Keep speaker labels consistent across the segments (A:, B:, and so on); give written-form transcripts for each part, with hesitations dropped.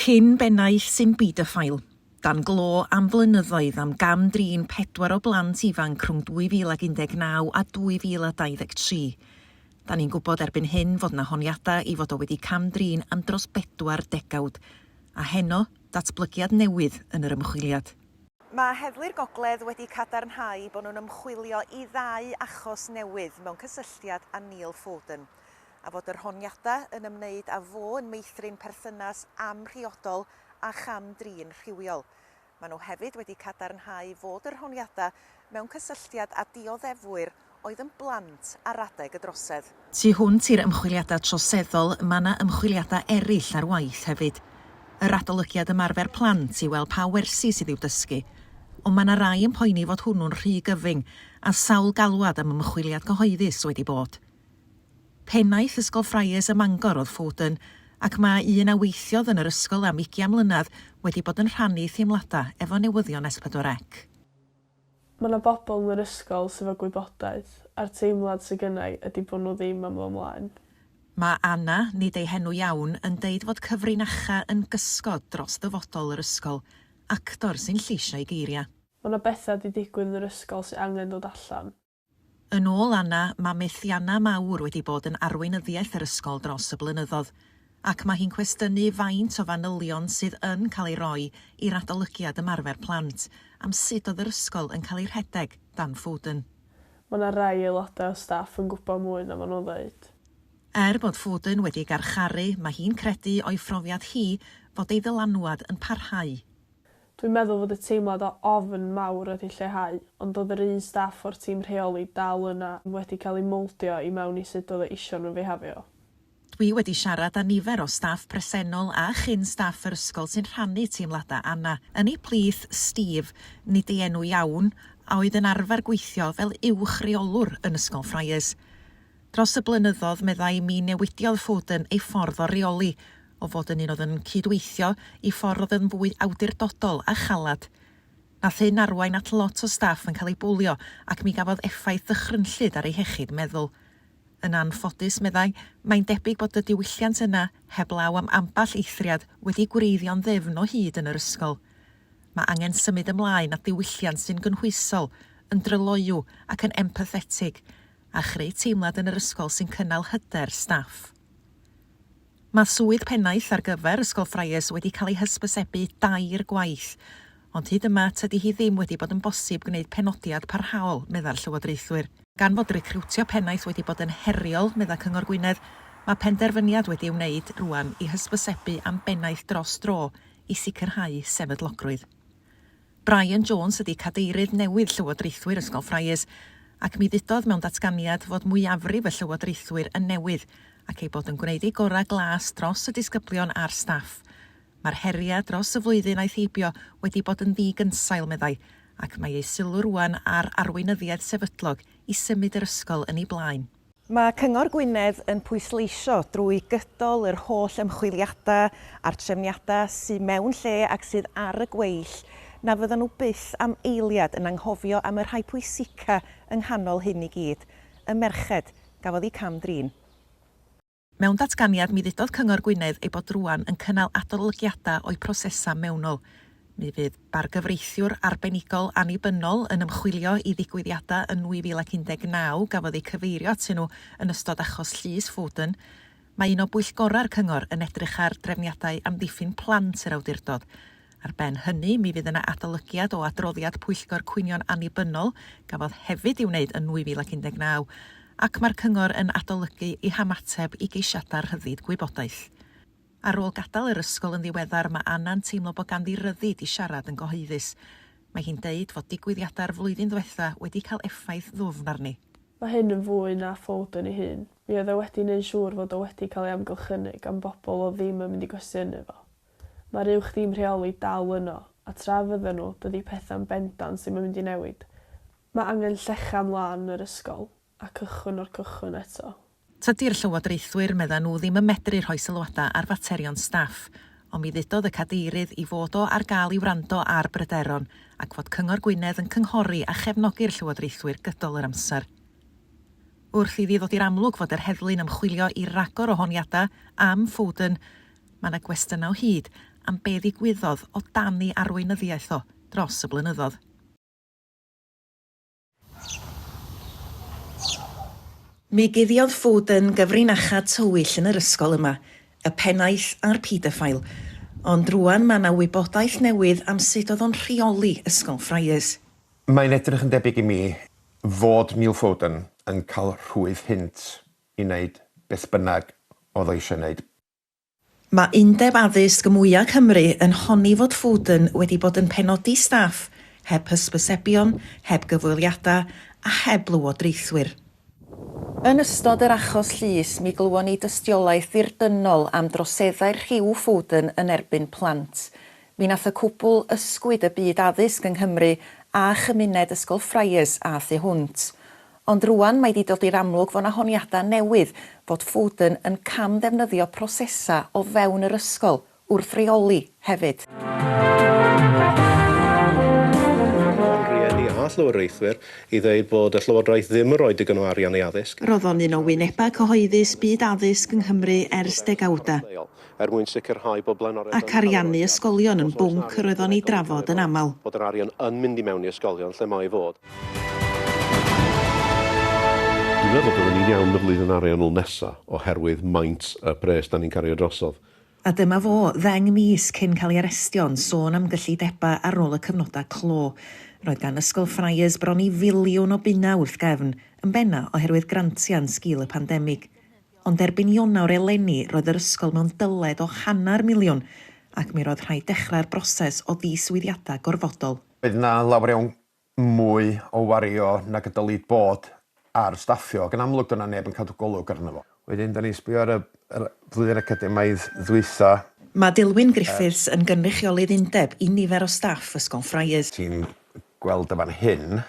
A: Cyn bennaeth sy'n bedophile, dan glo am flynyddoedd am gam-drin pedwar o blant ifanc rhwng 2019 a 2023. Da ni'n gwybod erbyn hyn fod 'na honiadau ei fod o wedi cam-drin am dros bedwar degawd, a heno, datblygiad newydd yn yr ymchwiliad. Mae Heddlu'r Gogledd wedi cadarnhau bod nhw'n ymchwilio i ddau achos newydd mewn cysylltiad â Neil Foden. a fod yr honiadau yn ymwneud â fo yn meithrin perthynas amhriodol a cham-drin rhywiol. Maen nhw hefyd wedi cadarnhau fod yr honiadau mewn cysylltiad â dioddefwyr oedd yn blant ar adeg y drosedd. Tu hwnt i'r ymchwiliadau troseddol, mae 'na ymchwiliadau eraill ar waith hefyd. Yr adolygiad ymarfer plant i weld pa wersi sydd i'w dysgu. Ond mae 'na rai yn poeni fod hwnnw'n rhy gyfyng, a sawl galwad am ymchwiliad cyhoeddus wedi bod. Pennaeth Ysgol Friars ym Mangor oedd Foden, ac mae un a weithiodd yn yr ysgol am ugian mlynedd wedi bod yn rhannu ei theimladau efo newyddion S4C.
B: Mae 'na bobl yn yr ysgol sy 'fo gwybodaeth, a'r teimlad sy gynna i ydi bo' nhw ddim am ddod mlaen.
A: Mae Anna, nid ei henw iawn, yn deud fod cyfrinachau yn gysgod dros ddyfodol yr ysgol, actor sy'n lleisio ei geiriau.
B: Mae 'na betha 'di digwydd yn yr ysgol sy angen dod allan.
A: Yn ôl Anna, mae methiannau mawr wedi bod yn arweinyddiaeth yr ysgol dros y blynyddodd, ac mae hi'n cwestiynu faint o fanylion sydd yn cael ei roi i'r adolygiad ymarfer plant am sut oedd yr ysgol yn cael ei rhedeg dan Foden.
B: Mae 'na rai aelodau o staff yn gwybod mwy na maen nhw'n ddeud.
A: Er bod Foden wedi ei garcharu, mae hi'n credu o'i phrofiad hi fod ei ddylanwad yn parhau.
B: Dwi'n meddwl fod y teimlad o ofn mawr wedi lleihau, ond doedd yr un staff o'r tîm rheoli dal yna wedi cael eu mowldio i mewn i sut oedd o isio nhw fihafio.
A: Dwi wedi siarad â nifer o staff presennol a chyn staff yr ysgol sy'n rhannu teimladau Anna. Yn eu plith, Steve, nid ei enw iawn, a oedd yn arfer gweithio fel uwch reolwr yn Ysgol Friars. Dros y blynyddodd, meddai, mi newidiodd Foden ei ffordd o reoli, o fod yn un oedd yn cyd-weithio i ffordd oedd yn fwy awdurdodol a chaled. Nath hyn arwain at lot o staff yn cael eu bwlio ac mi gafodd effaith ddychrynllyd ar eu hiechyd meddwl. Yn anffodus, meddai, mae'n debyg bod y diwylliant yna, heblaw am ambell eithriad, wedi gwreiddio'n ddyfn o hyd yn yr ysgol. Mae angen symud ymlaen at ddiwylliant sy'n gynhwysol, yn dryloyw ac yn empathetig, a chreu teimlad yn yr ysgol sy'n cynnal hyder staff. Mae swydd pennaeth ar gyfer Ysgol Friars wedi cael ei hysbysebu dair gwaith, ond hyd yma tydi hi ddim wedi bod yn bosib gwneud penodiad parhaol, meddai'r llywodraethwyr. Gan fod recriwtio pennaeth wedi bod yn heriol, meddai Cyngor Gwynedd, mae penderfyniad wedi ei wneud rŵan i hysbysebu am bennaeth dros dro i sicrhau sefydlogrwydd. Brian Jones ydy cadeirydd newydd Llywodraethwyr Ysgol Friars, ac mi ddudodd mewn datganiad fod mwyafrif y llywodraethwyr yn newydd ac eu bod yn gwneud eu gorau glas dros y disgyblion a'r staff. Mae'r heriau dros y flwyddyn aeth heibio wedi bod yn ddi-gynsail, meddai, ac mae eu sylw rŵan ar arweinyddiaeth sefydlog i symud yr ysgol yn ei blaen. Mae Cyngor Gwynedd yn pwysleisio drwy gydol yr holl ymchwiliadau a'r trefniadau sy mewn lle ac sydd ar y gweill na fyddan nhw byth am eiliad yn anghofio am y rhai pwysica yng nghanol hyn i gyd, y merched gafodd eu cam-drin. Mewn datganiad mi ddudodd Cyngor Gwynedd eu bod rŵan yn cynnal adolygiadau o'u prosesau mewnol. Mi fydd bargyfreithiwr arbenigol annibynnol yn ymchwilio i ddigwyddiadau yn 2019 gafodd eu cyfeirio atyn nhw yn ystod achos llys Foden. Mae un o bwyllgorau'r cyngor yn edrych ar drefniadau amddiffyn plant yr awdurdod. Ar ben hynny, mi fydd yna adolygiad o adroddiad Pwyllgor Cwynion Annibynnol gafodd hefyd ei wneud yn 2019, ac mae'r cyngor yn adolygu eu hymateb i geisiadau rhyddid gwybodaeth. Ar ôl gadael yr ysgol yn ddiweddar, mae Anna'n teimlo bod ganddi ryddid i siarad yn gyhoeddus. Mae hi'n deud fod digwyddiadau'r flwyddyn ddwetha wedi cael effaith ddwfn arni.
B: Mae hyn yn fwy na Foden ei hun. Mi oedd o wedi neu'n siŵr fod o wedi cael ei amgylchynu gan bobl oedd ddim yn mynd i gwestiynu fo. Mae'r uwch dîm rheoli dal yno, a tra fydden nhw, dydi pethau'n bendant ddim yn mynd i newid. Mae angen llechan lân yn yr ysgol. A cychwyn o'r cychwyn eto.
A: Tydi'r llywodraethwyr, meddan nhw, ddim yn medru rhoi sylwadau ar faterion staff, ond mi ddudodd y cadeirydd i fod o ar gael i wrando ar bryderon, ac fod Cyngor Gwynedd yn cynghori a chefnogi'r llywodraethwyr gydol yr amser. Wrth iddi ddod i'r amlwg fod yr heddlu'n ymchwilio i ragor o honiadau am Foden, mae 'na gwestiynau o hyd am be ddigwyddodd o dan ei arweinyddiaeth o dros y blynyddodd. Mi guddiodd Foden gyfrinachau tywyll yn yr ysgol yma, y pennaeth a'r paedophile, ond rŵan mae 'na wybodaeth newydd am sut oedd o'n rheoli Ysgol Friars.
C: Mae'n edrych yn debyg i mi fod Neil Foden yn cael rhwydd hynt i wneud beth bynnag oedd o eisiau wneud.
A: Mae undeb addysg mwya' Cymru yn honni fod Foden wedi bod yn penodi staff heb hysbysebion, heb gyfweliadau a heb lywodraethwyr. Yn ystod yr achos llys mi glywon ni dystiolaeth ddirdynnol am droseddau rhyw Foden yn erbyn plant. Mi nath y cwbl ysgwyd y byd addysg yng Nghymru a chymuned Ysgol Friars a thu hwnt. Ond rŵan mae 'di dod i'r amlwg fo' 'na honiadau newydd fod Foden yn cam-ddefnyddio prosesau o fewn yr ysgol wrth reoli hefyd.
D: Yn rhieni a llywodraethwyr i ddweud bod y Llywodraeth ddim yn rhoi digon o arian i addysg.
A: Roedd o'n un o wynebau cyhoeddus byd addysg yng Nghymru ers degawdau.
D: er mwyn sicrhau bod blaenoriaeth
A: Ac ariannu ysgolion yn bwnc yr oedd o'n ei drafod yn aml.
D: Bod yr arian yn mynd i mewn i ysgolion lle mae i fod. Dwi'n meddwl byddwn ni'n iawn y flwyddyn ariannol nesa oherwydd maint y pres 'da ni'n cario drosodd.
A: A dyma fo, ddeng mis cyn cael ei arestio yn sôn am gyllidebau ar ôl y cyfnodau clo. Roedd gan Ysgol Friars bron i filiwn o bunnau wrth gefn, yn benna oherwydd grantiau yn sgil y pandemig. Ond erbyn Ionawr eleni roedd yr ysgol mewn dyled o hanner miliwn ac mi roedd rhaid dechrau'r broses o ddiswyddiadau gorfodol.
C: Oedd 'na lawer iawn mwy o wario nag y dylid bod ar staffio ac yn amlwg doedd 'na neb yn cadw golwg arno fo. Wedyn 'da ni'n sbio ar y yr flwyddyn academaidd ddwytha.
A: Mae Dilwyn Griffiths yn gynrychiolydd undeb i nifer o staff Ysgol Friars.
C: Ti'n gweld y fan hyn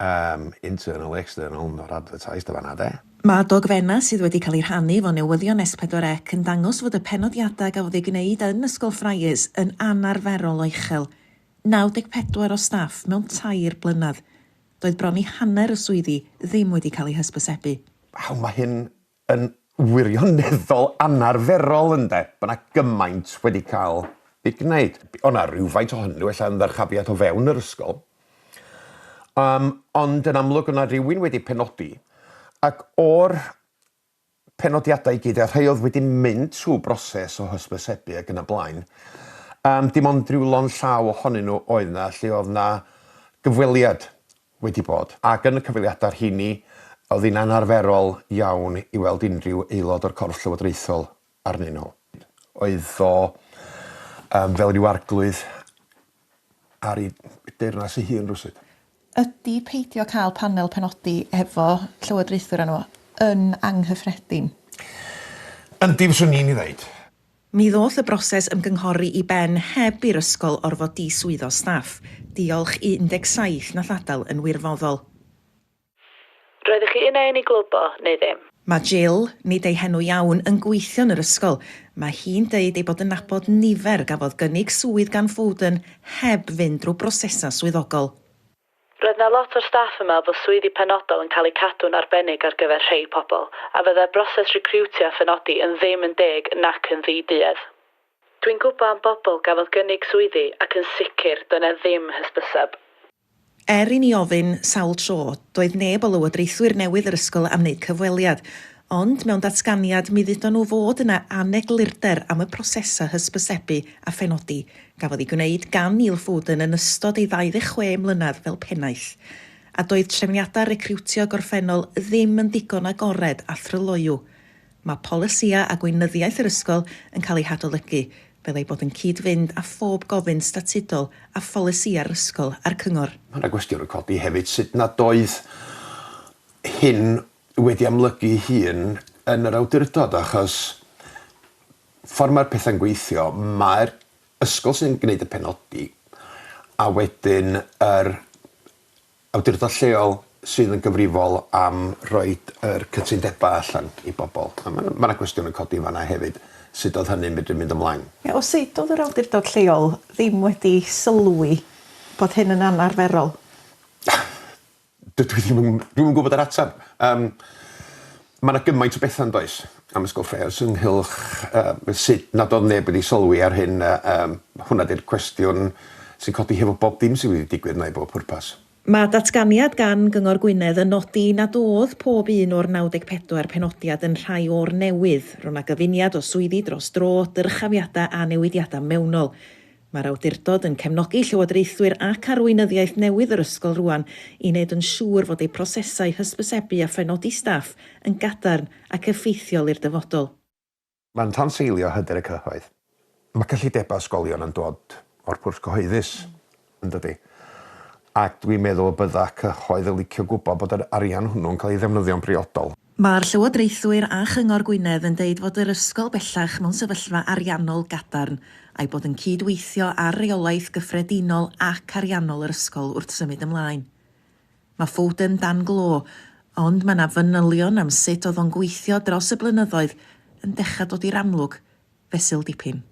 C: Yym, internal, external, not advertised yn fan'na de.
A: Mae dogfennau sydd wedi cael eu rhannu efo newyddion S4C yn dangos fod y penodiadau gafodd eu gwneud yn Ysgol Friars yn anarferol o uchel, 94 o staff mewn tair blynedd. Doedd bron i hanner y swyddi ddim wedi cael eu hysbysebu.
C: Waw, mae hyn yn wirioneddol anarferol ynde, bod 'na gymaint wedi cael ei gwneud. O' 'na rywfaint o hynny ella yn ddyrchafiad o fewn yr ysgol, yym ond yn amlwg o' 'na rywun wedi penodi, ac o'r penodiadau i gyd, a rhai oedd wedi mynd trwy broses o hysbysebu ac yn y blaen, yym dim ond ryw lond llaw ohonyn nhw oedd 'na lle oedd 'na gyfweliad wedi bod, ac yn y cyfweliadau rheini, oedd hi'n anarferol iawn i weld unrhyw aelod o'r corff llywodraethol arnyn nhw. Oedd o um, fel rhyw arglwydd ar ei deyrnas ei hun rywsut.
A: Ydy peidio cael panel penodi efo llywodraethwyr arno fo yn anghyffredin?
C: Yndi, fyswn i'n ei ddeud.
A: Mi ddoth y broses ymgynghori i ben heb i'r ysgol orfod diswyddo staff, diolch i 17 nath adael yn wirfoddol.
B: Roeddech chi unai yn ei glwb o, neu ddim?
A: Mae Jill, nid ei henw iawn, yn gweithio yn yr ysgol. Mae hi'n deud ei bod yn nabod nifer gafodd gynnig swydd gan Foden heb fynd drwy brosesau swyddogol.
B: Roedd 'na lot o'r staff yn meddwl fod swyddi penodol yn cael eu cadw'n arbennig ar gyfer rhei pobl, a fyddai'r broses recriwtio a phenodi yn ddim yn deg nac yn ddi-duedd. Dwi'n gwybod am bobl gafodd gynnig swyddi ac yn sicr doedd 'na ddim hysbyseb.
A: Er i ni ofyn sawl tro, doedd neb o lywodraethwyr newydd yr ysgol am wneud cyfweliad, ond mewn datganiad mi ddudon nhw fod yna aneglurder am y prosesau hysbysebu a phenodi gafodd ei gwneud gan Neil Foden yn ystod ei 26 mlynedd fel pennaeth, a doedd trefniadau recriwtio gorffennol ddim yn ddigon agored a thryloyw. Mae polisïau a gweinyddiaeth yr ysgol yn cael eu hadolygu, fel eu bod yn cyd-fynd â phob gofyn statudol a pholisïau'r ysgol a'r cyngor.
C: Mae 'na gwestiwn yn codi hefyd sut nad oedd hyn wedi amlygu ei hun yn yr awdurdod achos ffordd mae'r pethau'n gweithio, mae'r ysgol sy'n gwneud y penodi, a wedyn yr awdurdod lleol sydd yn gyfrifol am roid yr cytundebau allan i bobl. A ma' 'na ma' 'na gwestiwn yn codi fan'na hefyd, sut oedd hynny'n medru mynd ymlaen?
A: Ie, o sut oedd yr awdurdod lleol ddim wedi sylwi bod hyn yn anarferol?
C: Dydw i ddim yn... Dwi'm yn gwybod yr ateb. Yym, ma' 'na gymaint o bethau yn does? am Ysgol Ffers ynghylch uh, sut nad oedd neb wedi sylwi ar hyn. Hwnna 'di'r cwestiwn sy'n codi hefo bob dim sydd wedi digwydd 'na i bob pwrpas.
A: Mae datganiad gan Gyngor Gwynedd yn nodi nad oedd pob un o'r 94 penodiad yn rhai o'r newydd. Roedd 'na gyfuniad o swyddi dros dro, dyrchafiadau a newidiadau mewnol. Mae'r awdurdod yn cefnogi llywodraethwyr ac arweinyddiaeth newydd yr ysgol rwan i wneud yn siŵr fod eu prosesau hysbysebu a phenodi staff yn gadarn ac effeithiol i'r dyfodol.
C: Mae'n tanseilio hyder y cyhoedd. Mae cyllidebau ysgolion yn dod o'r pwrs cyhoeddus, yn dydi? Ac dwi'n meddwl y bydda cyhoedd yn licio gwybod bod yr arian hwnnw'n cael ei ddefnyddio'n briodol.
A: Mae'r llywodraethwyr a Chyngor Gwynedd yn deud fod yr ysgol bellach mewn sefyllfa ariannol gadarn, a'i bod yn cyd-weithio ar reolaeth gyffredinol ac ariannol yr ysgol wrth symud ymlaen. Mae Foden dan glo, ond mae 'na fanylion am sut oedd o'n gweithio dros y blynyddoedd yn dechrau dod i'r amlwg fesul dipyn.